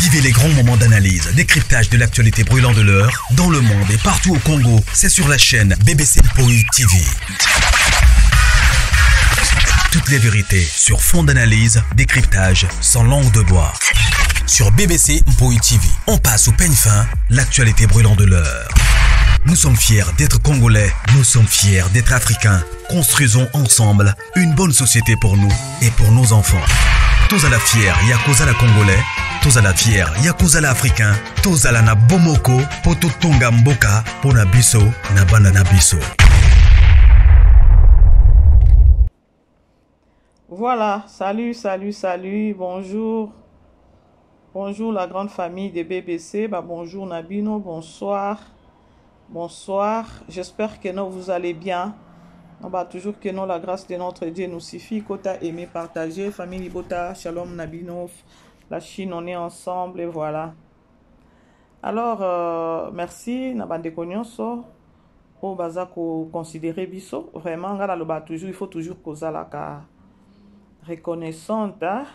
Vivez les grands moments d'analyse, décryptage de l'actualité brûlante de l'heure, dans le monde et partout au Congo. C'est sur la chaîne BBC Mpoi TV. Toutes les vérités sur fond d'analyse, décryptage, sans langue de bois. Sur BBC Mpoi TV, on passe au peigne fin l'actualité brûlante de l'heure. Nous sommes fiers d'être Congolais, nous sommes fiers d'être Africains. Construisons ensemble une bonne société pour nous et pour nos enfants. Tous à la fière, Yakuza la Congolais, tous à la fière, Yakuza la Africain, tous à la na Bomoko, Poto Tonga Mboka, Pona Biso, na Bana na Biso. Voilà, salut, salut, salut, bonjour. Bonjour la grande famille de BBC, bah, bonjour Nabino, bonsoir. Bonsoir, j'espère que non, vous allez bien. On va toujours que non, la grâce de notre Dieu nous suffit. Kota aimer, partager. Famille Libota, Shalom Nabino, la Chine, on est ensemble et voilà. Alors, euh, merci, Nabandeko Nyonso, oyo baza ko considérer biso. Vraiment, nga naloba toujours, il faut toujours kozalaka reconnaissante. Hein?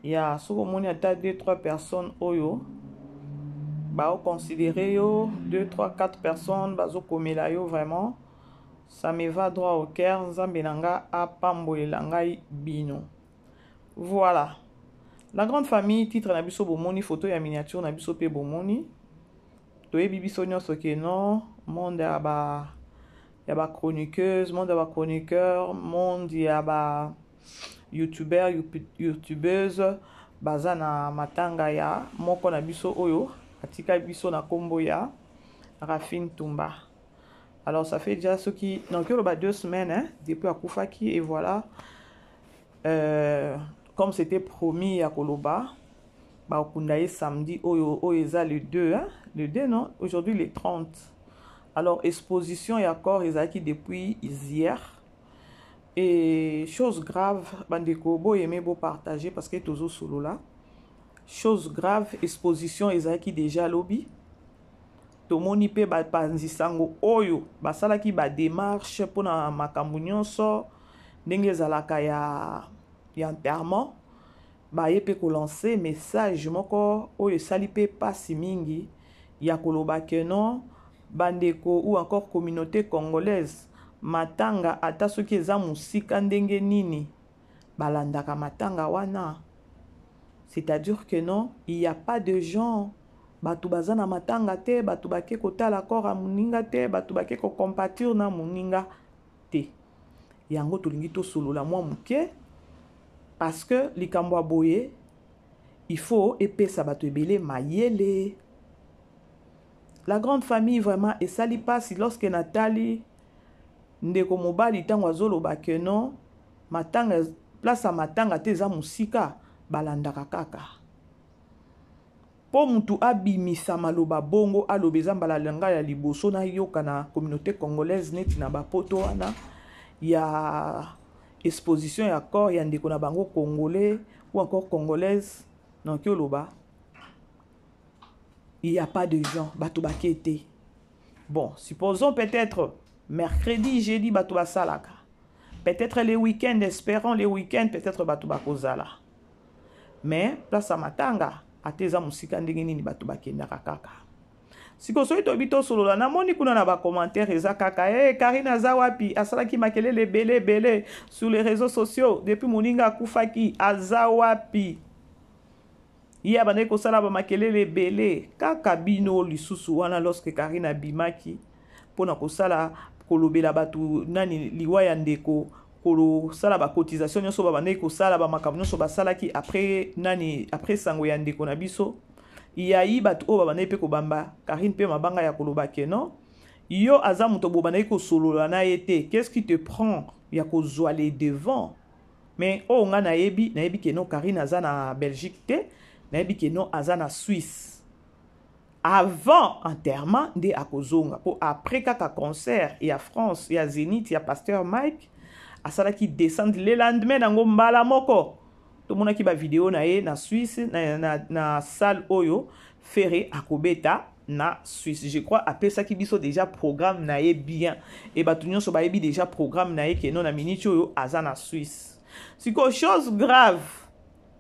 Ya soki omoni ata 2 3 personnes oyo bao considérer yo 2 3 4 personnes bazokomela yo vraiment ça me va droit au cœur nzambe na nga apambolela ngai bino voilà la grande famille titre na biso bomoni photo ya miniature na biso mpe bomoni toyebi biso nyonso ke non monde ya ba ya ba chroniqueuse monde ya ba chroniqueur monde ya ba youtubeur youtubeuse baza na matanga ya moko na biso oyo atika biso na nkombo ya Raphine Tumba alors ça fait déjà soki nakoki oloba deux semaines hein, depuis akufaki et voilà euh, comme c'était promis ya koloba bakunda ye samedi oyo oyo eza le 2 hein? le 2 non aujourd'hui le 30 alors exposition ya corps ezalaki depuis hier et chose grave bandeko boyeme bopartage parce que tozosolola chose grave exposition ezalaki déjà lobi tomoni mpe bapanzi sango oyo basalaki bademarche mpona makambo nyonso ndenge ezalaka ya, ya enterrement baye mpe kolanse message moko oyo esali mpe mpasi mingi ya koloba ke non bandeko ou encore communauté congolaise matanga ata soki eza mosika ndenge nini balandaka matanga wana c'est-à-dire que non il y a pas de gens bato baza na matanga te bato bake kotala corps ya moninga te bato bake kocompatir na moninga te yango tolingi tosolola mwa moke parce que likambo ya boye il faut epesa bato ebele mayele la grande famille vraiment esali mpasi lorsque natali ndeko mobali ntango azoloba ke non matanga place ya matanga te eza mosika balandaka kaka mpo mutu abimisa maloba bongo aloba eza mbala na ngai ya liboso nayoka na communauté congolaise neti na bapoto wana ya exposition ya corps ya ndeko na bango congolais ou encore congolaise nakoki oloba il y a pas de gens bato bake te bon supposons peut-être mercredi jeudi bato basalaka peut-être les week-end espérons les week-end peut-être bato bakozala mais place ya matanga ata eza mosika ndenge nini bato bakendaka kaka sikoyo soki toyebi tosolola namoni kuna na bacommentaire eza kaka e hey, karine aza wapi asalaki makelele ebele ebele sur les réseaux sociaux depuis moninga akufaki aza wapi ye abandaki kosala bamakelele ebele kaka bino lisusu wana lorsque karine abimaki mpona kosala kolobela bato nani liwa ya ndeko kosala bacotisation nyonso babandaki kosala bamakambo nyonso basalaki après nani après sango ya ndeko na biso yayi bato oyo babandaki mpe kobamba karine mpe mabanga ya koloba ke non yo aza moto bobandaki kosolola na ye te qu'est-ce qui te prend ya kozwa les devant mais oyo nga nayebi nayebi ke non karine aza na belgique te nayebi ke non aza na suisse avant enterrement nde akozonga mpo après kaka concert ya france ya zénith ya pasteur mike asalaki descente le lendemain nango mbala moko tomonaki bavideo na ye na suisse na, na, na salle oyo ferre akobeta na suisse je crois apesaki biso déjà programme na ye bien e bato nyonso bayebi déjà programme na ye keno na miniti oyo aza na suisse sikoyo chose grave.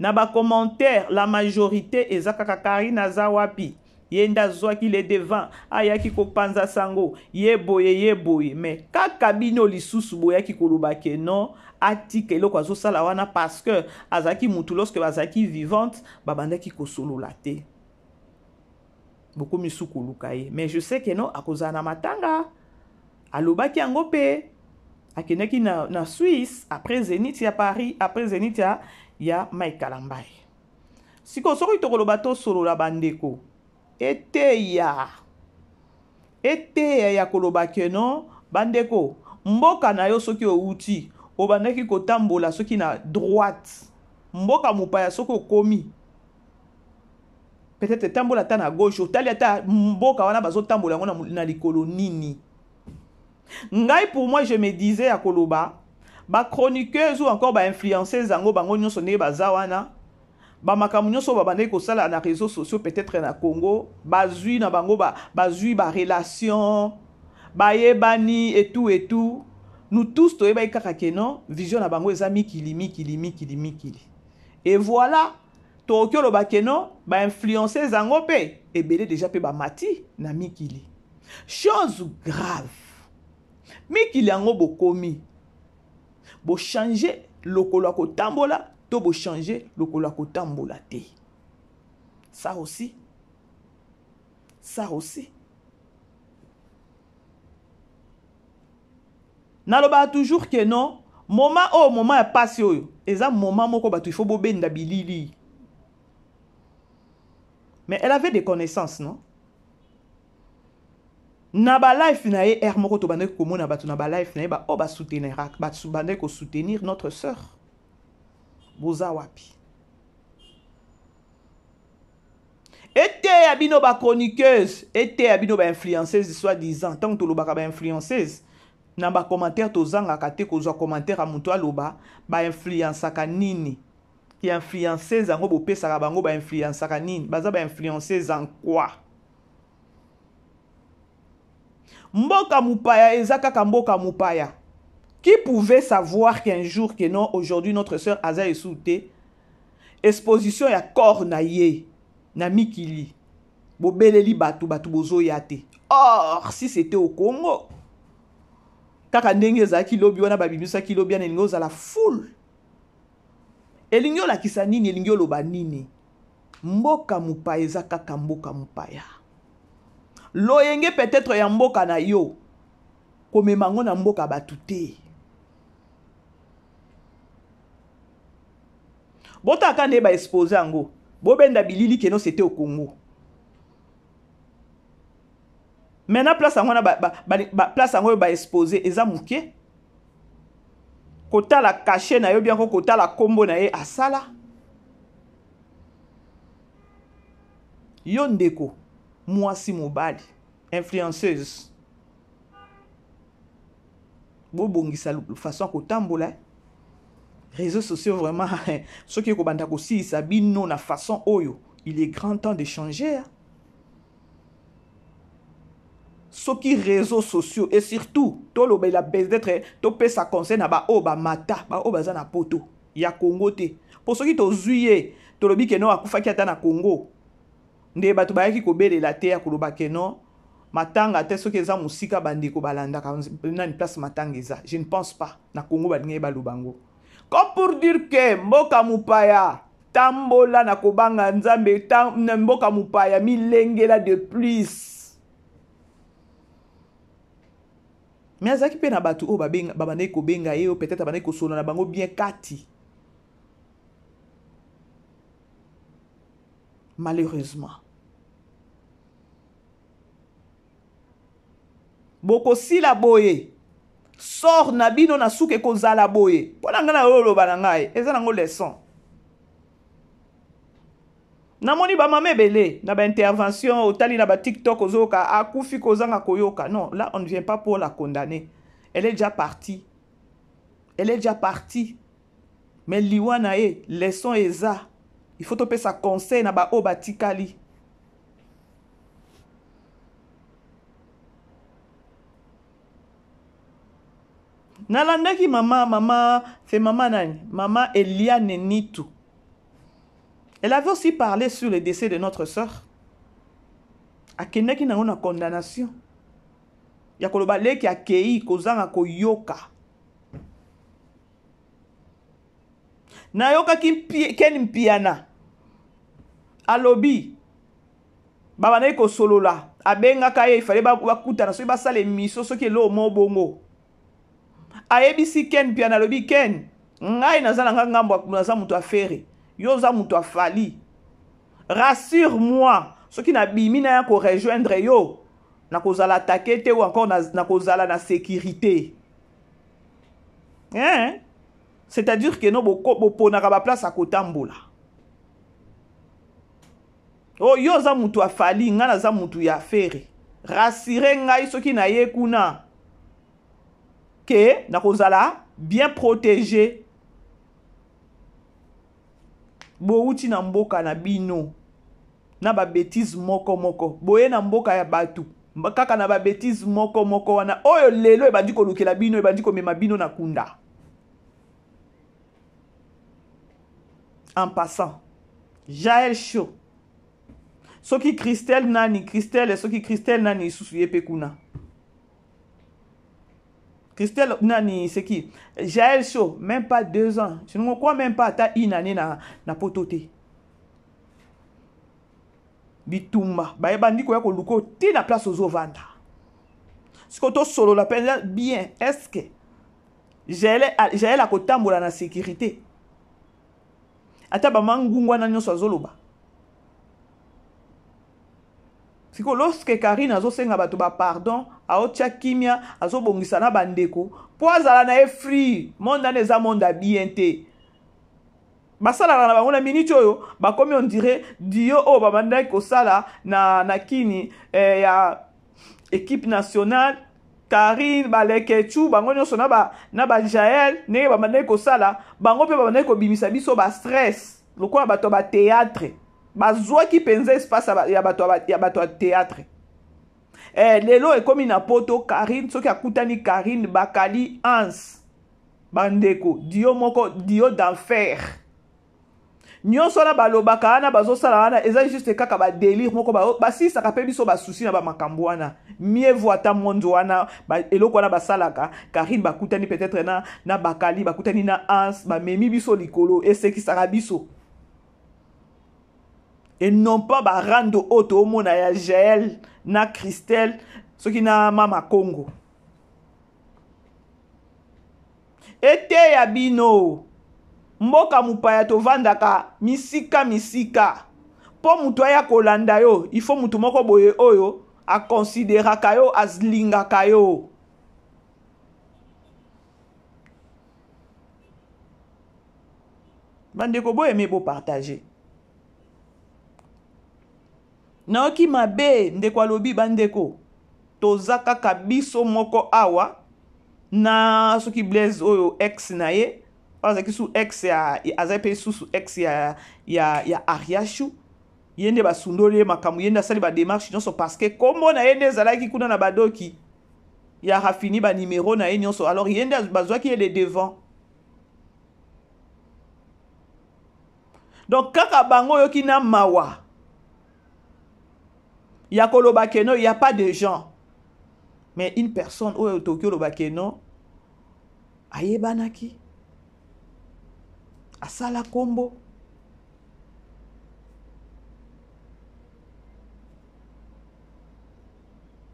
Na ba commentaire la majorite eza kaka Carine aza wapi ye nde azwaki le devant ayaki kopanza sango ye boye ye boye mais kaka bino lisusu boyaki koloba ke non atika eloko azosala wana parce que azalaki mutu lorsque bazalaki vivante babandaki kosolola te bokomi su koluka ye mais je sais que non akozala na matanga alobaki yango mpe akendaki na, na Suisse après Zenith ya Paris après Zenith ya, ya Mike Kalambay sikoyo soki tokoloba tosolola bandeko eteya eteya ya koloba ke non bandeko mboka na yo soki outi obandaki kotambola soki na droite mboka mopaya soki okomi peut-être tambola ata na gauche otali ata mboka wana bazotambola yango na, na likolo nini ngai pour moi je me disais ya koloba ba chroniqueuse ou encore ba influenceuse yango bango nyonso ndenge baza wana bamakambo nyonso oyo babandaki kosala na réseaux sociaux peut-être na Congo bazwi na bango bazwi ba relation bayebani et tout et tout nous tous toyebaki kaka ke non vision na bango eza mikili mikili mikili mikili et voilà tokoki oloba ke non ba influenceuse yango mpe ebele deja mpe bamati na mikili chose grave mikili yango bokomi bochange lokolo ya kotambola to bochange lokolo ya kotambola te ça aussi ça aussi nalobaka toujours ke non moment oyo moment ya pasi oyo eza moment moko bato il faut bobenda bilili mais elle avait des connaissances non na balife na ye aire moko tobandaki komona bato na balife na ye baoyo basouteniraka bandaki kosoutenir notre sœur boza wapi eteya bino ba chroniqueuse eteya bino ba influenceuse soit disant ntango tolobaka ba influenceuse na ba commentaire tozangaka te kozwa commentaire ya moto aloba ba influençaka nini ki influenceuse yango bopesaka bango ba influençaka nini baza ba influenceuse en quoi mboka mopaya eza kaka mboka mopaya qui pouvait savoir qu'un jour que non aujourd'hui notre sœur aza esu te exposition ya corps na ye na mikili bobeleli bato bato bozoya te or si c'était au congo kaka ndenge ezalaki lobi wana babimisaki lobi wana elingi ozala foule elingi olakisa nini elingi oloba nini mboka mopaya eza kaka mboka mopaya loyenge peut-être ya mboka na yo komema yango na mboka bato te botaka nde baexpose yango bobenda bilili keno c'était au congo maintenant place yango wana ba, ba, ba, ba, place yango oyo baexpose eza moke kotala kashe na yo bianko kotala nkombo na ye asala yo ndeko mwasi mobali influenceuse bobongisa façon ya kotambola réseaux sociaux vraiment soki ekobanda kosilisa bino na façon oyo il est grand temps de changer hein? soki réseaux sociaux et surtout tolobela peut-être topesa conseil na baoyo bamata baoyo baza na poto ya congo te mpo soki tozwi ye tolobi ke no akufaki ata na congo nde bato bayaki kobelela te ya koloba ke no matanga te soki eza mosika bandeko balandaka nani place matanga eza je ne pense pas na congo balingaki baloba yango comme pour dire que mboka mopaya tambola na kobanga nzambe na mboka mopaya milengela de plus mais azalaki mpe na bato oyo babandaki kobenga ye oyo peut-être abandaki kosolola na bango bien kati malheureusement bokosila boye sort na bino na suka ekozala boye mpo na ngai na oyo oloba na ngai eza nango leçon namoni bamama ebele na baintervention otali na batiktok ozoyoka akufi kozanga koyoka non là on ne vient pas pour la condamner elle est déjà partie elle est déjà partie mais liwa na ye leçon eza il faut topesa conseil na baoyo batikali nalandaki mama mama se mama nani mama eliane nitu. Elle avait aussi parlé sur le décès de notre sœur. Akendaki nango na condamnation ya koloba leki akei kozanga koyoka. Nayokaki Ken Mpiana alobi babandaki kosolola, abengaka ye, ifale bakutana soki basala emission soki eloko moko bongo. Ayebisi Ken Mpiana, alobi Ken, ngai naza na nga ngambo, naza moto ya Ferre, yo oza moto ya Fally, rassure moi soki nabimi naya ko rejoindre yo nakozala attaqué te ou encore nakozala na sécurité. Hein? C'est-à-dire que no boponaka ba place ya kotambola. Oh, yo oza mutu ya Fally, ngai naza mutu ya Ferre. Rassure ngai soki naye kuna ke nakozala bien protégé. Bowuti na mboka na bino na ba bêtises moko moko, boye na mboka ya batu kaka na ba bêtises moko moko wana oyo lelo ebandi kolukela bino, ebandi komema bino na kunda. En passant, Jael Show, soki Christelle nani, Christelle, soki Christelle nani lisusu ye pe kuna. Christelle nani, c'est qui? Jael Show, même pas 2 ans. Je ne crois même pas ata une année na poto te. Bitumba, ba ebandi koya koluka ti na place ozovanda. Siko to solola penza bien, est-ce que Jael akotambola na sécurité? Ata ba mangungu wana nyonso azoloba. Siko lorsque Karine azosenga bato ba pardon, aotia kimia, azobongisa na bandeko po azala na ye free. Monde wana eza monde ya bien te. Basalaka na bango na minute oyo bakomi on dirait dio oyo babandaki kosala na kini ya équipe nationale. Karine, Balekechu, bango nyonso na ba Jael, ndenge babandaki kosala, bango mpe babandaki kobimisa biso ba stress lokola bato ya ba théâtre. Bazwaki mpenza espace ya bato ya bato ya théâtre. Lelo ekomi na poto, Karine soki akutani Karine Bakali Hans bandeko dio moko dio d'enfer. Nyonso wana balobaka wana bazosala wana eza juste kaka ba délire moko basisaka pe biso ba souci na ba makambo wana. Mieux vaut ata monde wana, ba, eloko wana basalaka, Karine bakutani peut-être na Bakali, bakutani na Hans, bamemi biso likolo, esekisaka biso. Et non pas ba rando oyo toomona ya Jael na Christelle soki na Mama Congo. Eteya bino mboka mopaya tovandaka misika misika po mutu aya kolanda yo, il faut mutu moko boye oyo akonsideraka yo, azlingaka yo. Bandeko boyeme bo partager. Nayoki mabe ndeko alobi bandeko toza kaka biso moko awa na soki Blaise oyo ex na ye, azalaki su ex ya, azali pe susu ex ya Ariachou. Ye nde basundoli ye makambo, ye nde asali ba démarche nyonso parce que kombo na ye nde ezalaki kuna na badoki ya Rafini ba numéro na ye nyonso. Alors ye nde bazwaki ye de devant. Donc kaka bango oyoki na mawa ya koloba ke non, il y a pas de gens. Mais une personne oyo toki oloba ke non, ayebanaki, asala kombo.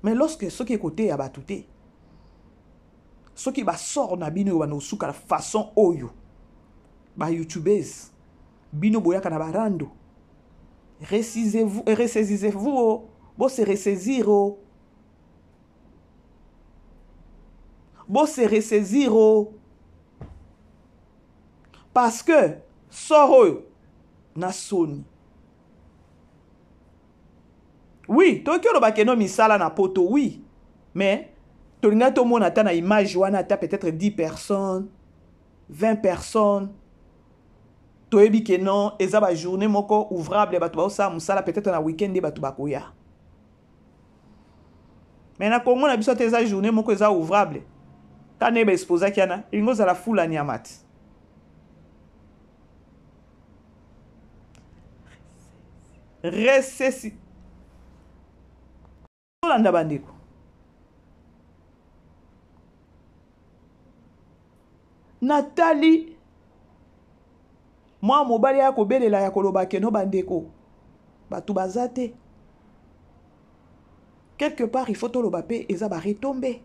Mais lorsque soki ekote ya bato te, soki ba sort na bino oyo banda kosuka na façon oyo, ba youtubeuses bino boyaka na ba rando, ressaisissez-vous, ressaisissez-vous, oh, bo se ressaisir, oh. Bo se ressaisir, oh. Parce que sort oyo na soni. Oui, toki oloba ke no misala na poto, oui. Mais tolinga tomona ata na image wana ata peut-être 10 personnes, 20 personnes. Toyebi ke non, eza ba journée moko ouvrable, bato baosala mosala peut-être na week-end nde bato bakoya. Mais na Congo na biso te eza journée moko eza ouvrable. Ka nde ba exposaki wana, elingi ozala fula nyama te. Resesi. Tolanda bandeko. Natali mwa mobali aya kobelela ya koloba keno bandeko bato baza te quelque part il faut toloba mpe eza baretombe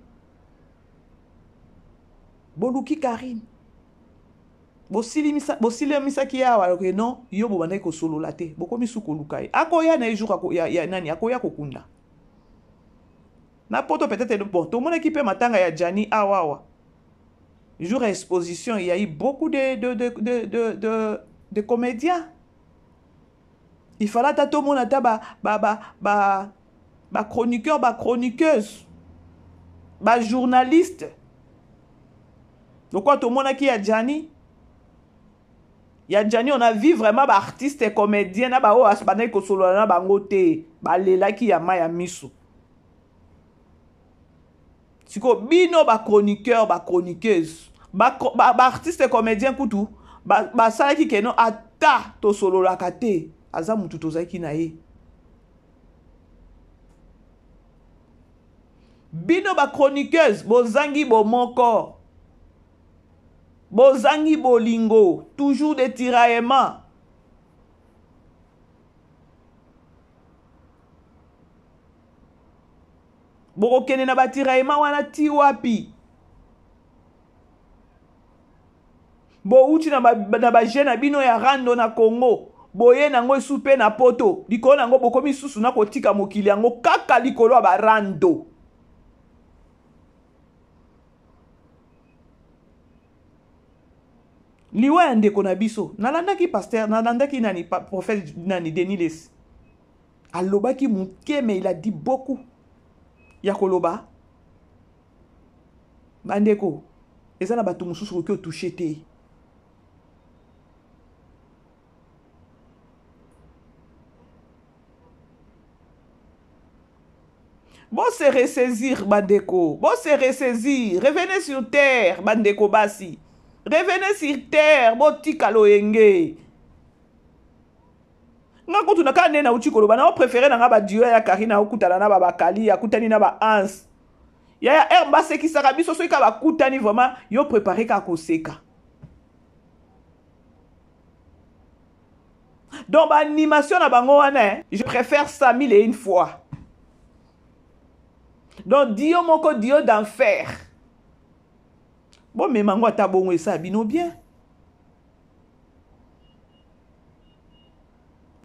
boluki karine bosilemisaki ye awa ke non yo bobandaki kosolola te bokomi su koluka ye akoya na ye jour ya, ya nani akoya kokunda na poto peut-être bon tomonaki mpe matanga ya Gianni awa awa jour ya exposition il y a eu beaucoup de, de, de, de, de, de, de comédiens il fallait ata tomona ata ba, ba, ba, ba, ba chroniqueur ba chroniqueuse ba journaliste lokola tomonaki ya Gianni ya Gianni on a vu vraiment ba artiste comédien na baoyo bandaki kosolola na bango te balelaki ya mai ya miso sikoyo bino ba chroniqueur ba chroniqueuse baartiste ba, ba comédien kutu basalaki ba keno ata tosololaka te aza mutu tozalaki na ye bino ba chroniqueuse bozangi bomoko bozangi bolingo toujours des tiraillements bokokende na batiraillement wana ti wapi bowuti na baje na bino ya rando na congo boye nango esu mpe na poto likolo na yango bokomi susu na kotika mokili yango kaka likolo ya barando liwa ya ndeko na biso nalandaki pasteur nalandaki nani prophète nani denis lesi alobaki moke mais il a dit beaucoup ya koloba bandeko eza na bato mosusu okoki otouche te Bo se ressaisir bandeko, bo se ressaisir, revenez sur terre bandeko basi. Revenez sur terre, botika loyenge. Nga kutu na kaka nde nauti koloba na préféré na nga ba duo ya Karina okutana na ba bakali akutani na ba Hans. Yaya heure basekisaka biso soki kaka bakutani vraiment yo préparer kaka koseka. Donc ba animation na bango wana eh, je préfère ça mille et une fois. Donc dio moko dio d'enfer. Bomema yango ata bongo esala bino bien.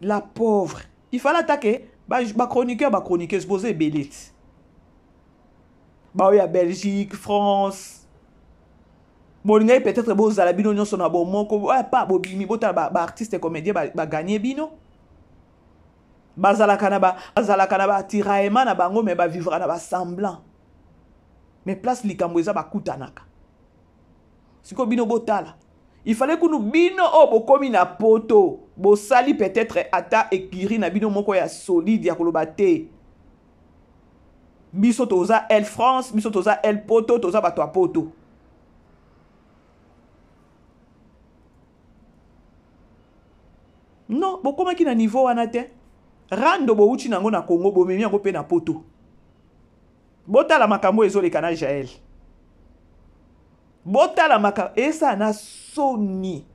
La pauvre. Il fallait attaquer ba, ba chroniqueur ba chroniqueuse boza ebele ti. Ba oyo ya Belgique, France. Bolingaki peut-être bozala bino nyonso na bomoko ah, pa bobimi botala ba, ba artiste comédien ba, ba gagner bino. Bazalaka na ba bazalaka na ba tiraillement na bango mais ba vivra na ba semblant. Mais place likambo eza bakutanaka. Siko bino botala. Il fallait kunu bino oyo bokomi na poto bosali peut-être ata écurie na bino moko ya solide ya koloba te. Biso toza El France, biso toza El Poto, toza bato ya poto. Non, bokomaki na niveau wana te. Rando bowuti nango na Congo, bomemi yango pe na poto. Botala makambo ezoleka na Jael. Botala makambo esa na soni.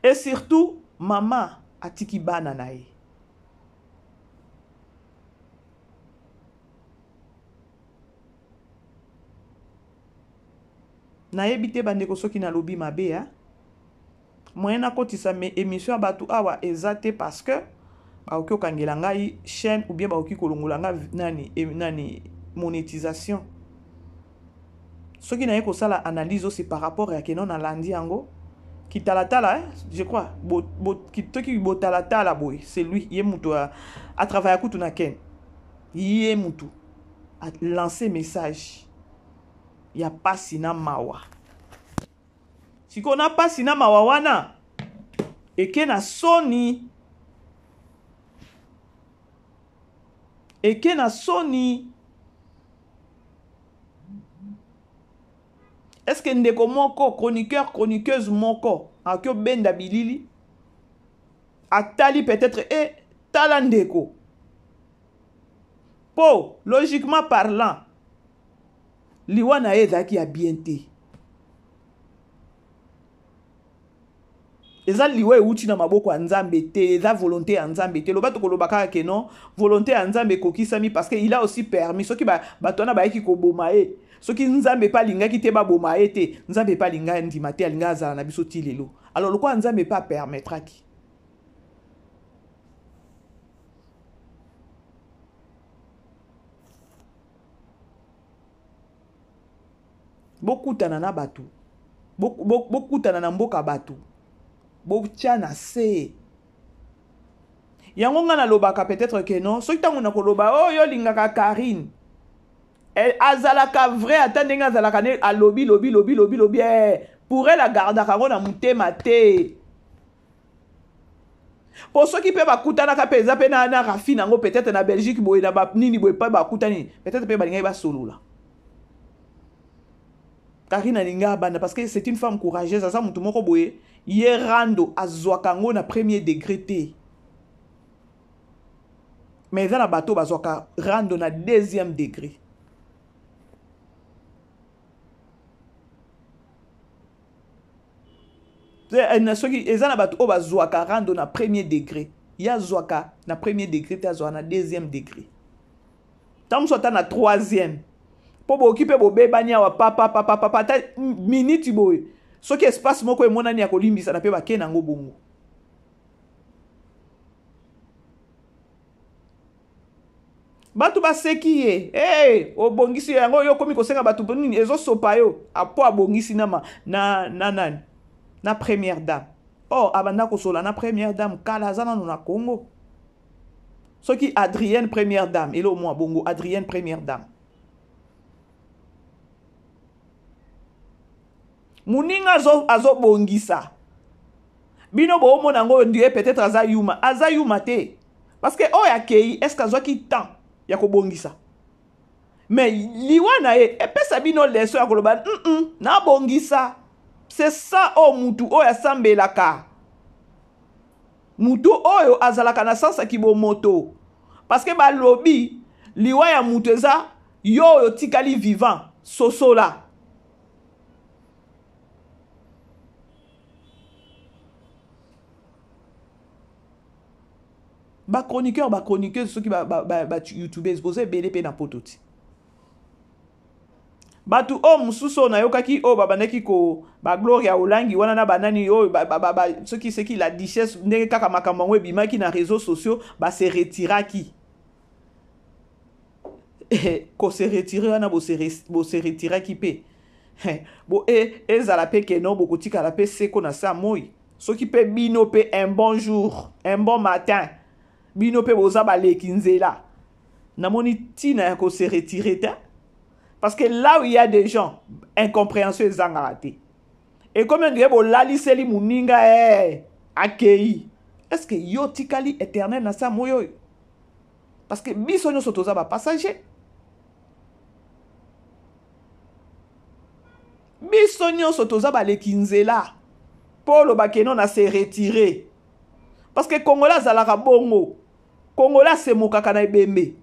Et surtout, mama atiki bana na ye. Nayebi te bandeko soki nalobi mabe hein? Moyen nakotisa me émission ya bato awa eza te parce que bakoki kokangela ngai chaîne ou bien bakoki kolongola ngai nani, nani monétisation. Soki naye kosala analyse c'est par rapport ya keno nalandi yango kitalatala hein, je crois bo, bo, toki botalatala boye c'est lui ye mutu a, a travailla kutu na ken ye mutu a lancer message ya pasi na mawa sikoyo na pasi na mawa wana eke na soni eke na soni. Est-ce que ndeko moko chroniqueur chroniqueuse moko akoki obenda bilili atali peut-être e eh, tala ndeko po logiquement parlant liwa na ye ezalaki ya bien te eza liwa ewuti na maboko ya nzambe te eza volonté ya nzambe te loba tokoloba kaka ke non volonté ya nzambe ekokisami parce que il a aussi permis soki bato wana bayaki koboma ye soki nzambe mpe alingaki te baboma ye te nzambe mpe alinga ndima te alinga azala na biso ti lelo alors lokola nzambe mpe apermettraki bokutana na bato bokutana na mboka bato botya na se yango ngai nalobaka peut-être que non soki ntango nakoloba oyo oh, yo olingaka karine eh, azalaka vrai ata ndenge azalaka ne alobi lobi lobi lobi lobi eh, pour elle agardaka yango na motema te mpo soki mpe bakutanaka mpe eza mpe na, na rafine yango peut-être na belgique boye na banini boye mpe bakutani peut-être mpe balingaki basolola karine alingi abanda parce que c'est une femme courageuse aza motu moko boye ye rando azwaka yango na premier degré te mais eza na bato bazwaka rando na deuxième degré Eh, soki eza na bato oyo bazwaka rando na premier degré ye azwaka na premier degré te azwaka na deuxième degré ntango mosusu ata na troisième mpo bokoki mpe bobebani awa papapapapapa ata miniti boye soki espace moko emonani ya kolimbisana mpe bakei nango bongo bato baseki ye hey, obongisi yango yo okomi kosenga bato nini ezosopa yo mpo abongisi na, na, na nani na première dame or abanda kosola na première dame kala aza nano na congo soki adrienne première dame elo mwa bongo adrienne première dame moninga azobongisa azo bino boomona yango ndie peut-être aza yuma aza yuma te parce que oyo akei est ce que azwaki temps ya kobongisa mais liwa na ye epesa bino leso ya koloba mm -mm, nabongisa c'est ça oyo mutu oyo asambelaka mutu oyo azalaka na sens ya kibomoto parce que balobi liwa ya mutu eza yo oyo otikali vivant sosola bachroniqueur bachroniqueuse soki bayoutubese boza ebele mpe na poto ti bato oyo mosusu oyo nayokaki oyo babandaki ko bagloria olangi wana na banani oyo soki seki la duchesse ndenge kaka makambo yango ebimaki na réseau sociaux base retiraki kose retire wana bose retiraki mpe bo e, ezala mpe keno bokotikala mpe seko na sa moi soki mpe bino mpe un bon jour un bon matin bino mpe boza baleki nzela namoni ntina ya kose retire te parce que là où il y a des gens incompréhension ezangaka te ekomi ondire bolaliseli moninga e akei est ce que yo otikali éternel na sa moi oyo parce que biso nyonso toza bapassager biso nyonso toza baleki nzela mpo oloba keno na se retire parce que congolais azalaka bongo congolais asemokaka na ebembe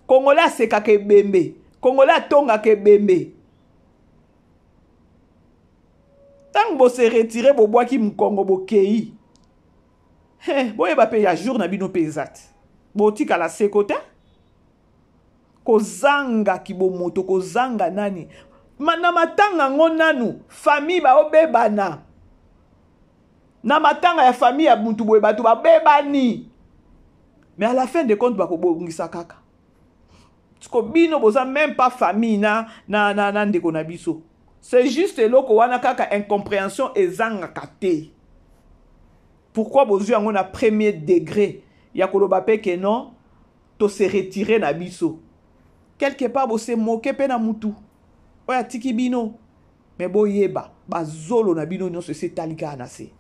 congolais asekaka ebembe congolais atongaka ebembe ntango bose retire bobwaki mokongo bokei Hey, boyeba mpe ya jour na bino mpe eza te botikala seko te kozanga kibomoto kozanga nani na matanga yango nanu famille baobebana na matanga ya famille ya mutu boye bato babebani mais à la fin de compte bakobongisa kaka siko bino boza même pas famille na, na, na, na ndeko na biso c'est juste eloko wana kaka incompréhension ezangaka te pourquoi bozwi yango na premier degré ya koloba mpe ke non tose retire na biso quelque part bose moke mpe na mutu oyo atiki bino me boyeba bazolo na bino nyonso esi etali kaka na se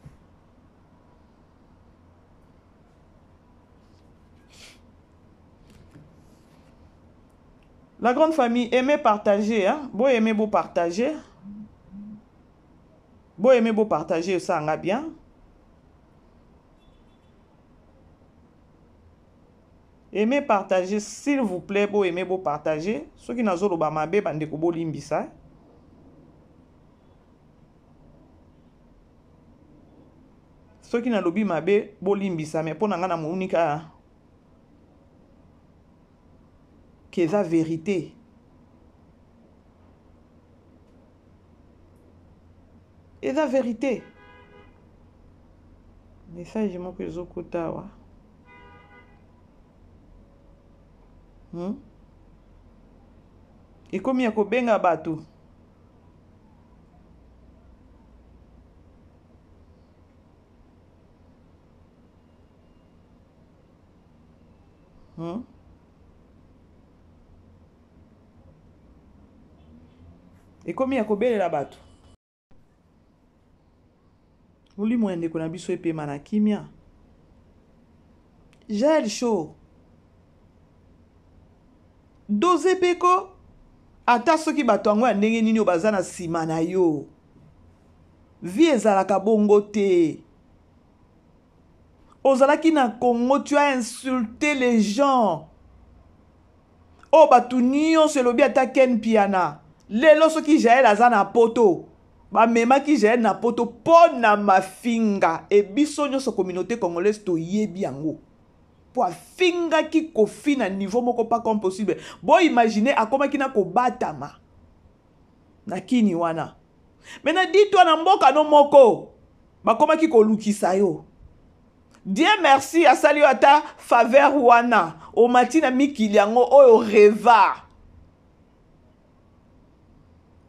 La grande famille, aimez partager. Hein? Bon, aimez, beau partager. Bo aimer, bo partager, ça nga bien. Aimez, partager, s'il vous plaît, bo aimer, bo partager. Soki nazoloba mabe bandeko bolimbisa. Soki nalobi mabe bolimbisa, mais mpo na ngai namoni kaka ke eza verite. Eza verite. Message moko ezokota awa. Ekomi ya kobenga bato. Ekomi ya kobelela bato. Molimo ya ndeko na biso epema na kimia. Jael Show. Dose peko ata soki bato yango ya ndenge nini oyo baza na nsima na yo. Vie ezalaka bongo te. Ozalaki na Congo, tu as insulté les gens. Oyo bato nyonso elobi ata Ken Piana. Lelo soki Jael aza na poto, bamemaki Jael na poto mpo na mafinga. E biso nyonso communauté congolaise toyebi yango. Po afingaki Koffi na niveau moko pas comme possible. Bo imaginer akomaki na kobatama na kini wana. Maintenant dis-toi na mboka no moko bakomaki kolukisa yo. Dieu merci asali yo ata faveur wana omati na mikili yango oyo reva.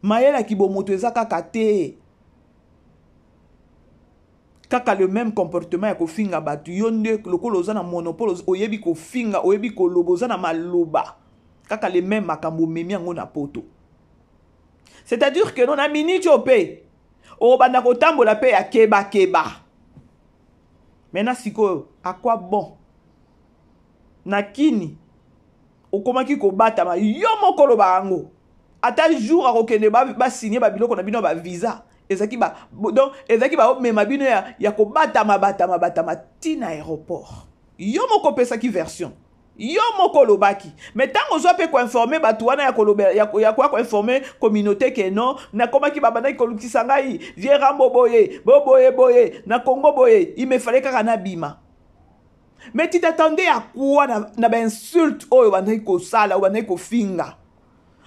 Mayele ya kibomoto eza kaka te. Kaka le même comportement ya kofinga bato. Yo nde lokola oza na monopole, oyebi kofinga, oyebi koloba, oza na maloba. Kaka le même makambo omemi yango na poto. C'est-à-dire que non, na minute oyo pe, obanda kotambola pe ya keba keba. Maintenant sikoyo, à quoi bon? Na kini, okomaki kobatama, yo moko oloba yango. Ata jour akokende ba signer ba biloko na bino ba visa. Ezaki ba, donc, ezaki ba omema bino ya kobatama, batama, batama, ti na aéroport. Yo moko opesaki version. Yo moko olobaki. Mais tango ozwa pe ko-informer bato wana ya koloba, ya ko, ya koya ko-informer communauté ke non, nakomaki babandaki kolukisa ngai, vieux Rambo boye, bo boye boye, na Congo boye, il me fallait kaka nabima. Mais tu t'attendais à quoi na ba insulte oyo bandaki kosala, oyo bandaki kofinga?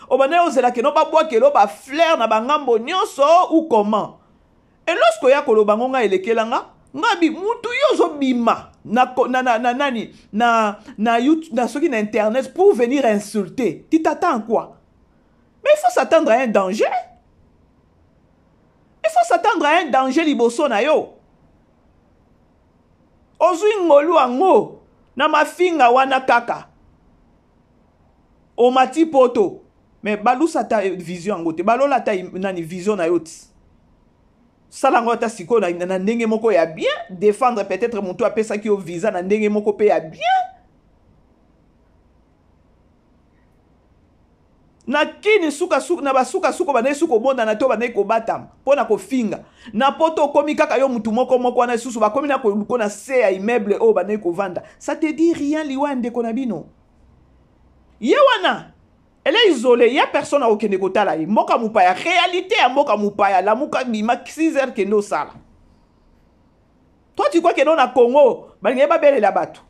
Obandaki ozela ke non babwakelo ba fleurs na ba ngambo nyonso ou comment? Et lorsque oya koloba ngo nga elekela nga, nga bi mutu yo ozobima na ko, na, na, na nani, na, na YouTube, na soki na internet pour venir insulter. Tu t'attends à quoi? Mais il faut s'attendre à un danger. Il faut s'attendre à un danger liboso na yo. Ozwi ngolu yango na mafinga wana kaka. Omati poto. Mais balusa ata vision yango te. Balola ata nani vision na yo ti. Sala yango ata sikoyo na ndenge moko ya bien. Défendre peut-être moto apesaki yo visa na ndenge moko pe ya bien. Na kini suka suka, na basuka suka bandaki suka obondana to bandaki kobatama mpo na kofinga. Na poto okomi kaka yo mutu moko moko wana lisusu bakomi na koluko na se ya immeuble oyo bandaki kovanda. Ça te dit rien liwa ya ndeko na bino. Ye wana elle est isolée, il y a personne akokende kotala ye. Mboka mopaya, réalité ya mboka mopaya, lamuka bima 6 heures kende osala. Toi tu crois que non na Congo balingi babelela bato?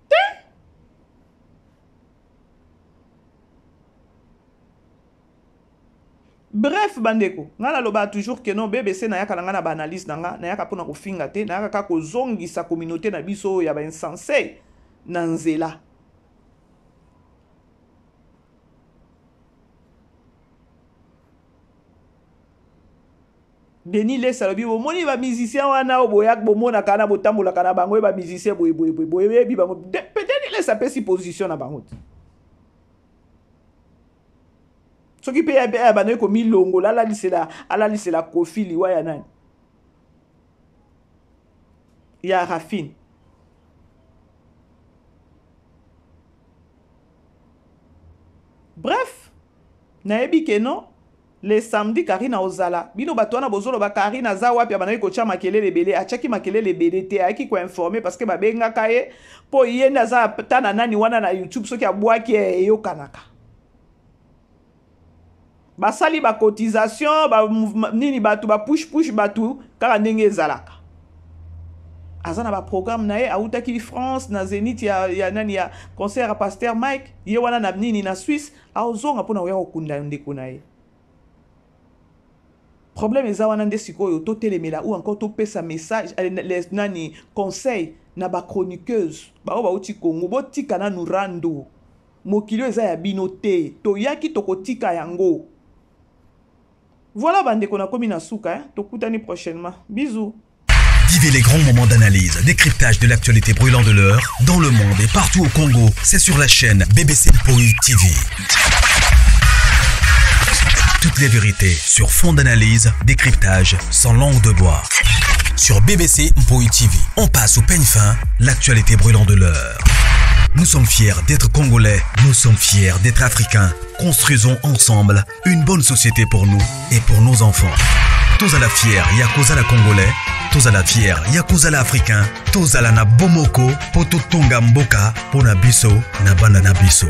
Te. Bref bandeko, nga nalobaka toujours que non BBC nayaka na nga na ba analyse na nga, nayaka mpona kofinga te, nayaka kaka kozongisa communauté na biso oyo ya ba insensé na nzela. Denis Lessie alobi bomoni ba musiciens wana oyo boya bomonaka na botambolaka na bango ba musiciens boye boye boye boyebi bango. Denis Lessie apesi position na bango te. Soki pe ya ya bandaki komilongola, alalisela Koffi liwa ya nani? Ya Raphine. Bref, nayebi ke non. Le samedi Karine akozala. Bino bato wana bozoloba Karine aza wapi, abandaki kotia makelele ebele, atiaki makelele ebele te, ayaki koinforme parce que babengaka ye mpo ye nde aza ata na nani wana na YouTube, soki abwaki eyokanaka. Basali ba cotisation ba nini, bato ba push push bato kaka ndenge ezalaka. Aza na baprogramme na ye, awutaki France na Zénith ya nani ya concert ya Pasteur Mike, ye wana na nini na Suisse, aozonga mpona koya kokunda ndeko na ye. Problème eza wana nde sikoyo totelemela ou encore topesa message les, nani, conseil na bachroniqueuse bao bauti Congo: botika nanu rando, mokili oyo eza ya bino te, toyaki tokotika yango. Voilà bandeko, nakomi na suka, hein? Tokutani prochainement, bisous. Vivez les grands moments d'analyse, décryptage de l'actualité brûlante de l'heure, dans le monde et partout au Congo. C'est sur la chaîne BBC Mpoi TV. Toutes les vérités sur fond d'analyse, décryptage, sans langue de bois. Sur BBC Mpoi TV, on passe au peigne fin l'actualité brûlante de l'heure. Nous sommes fiers d'être Congolais, nous sommes fiers d'être Africains. Construisons ensemble une bonne société pour nous et pour nos enfants. Tozala fier ya kozala Congolais, tozala fier ya kozala Africain, tozala na bomoko po totonga mboka pona biso na bana na biso.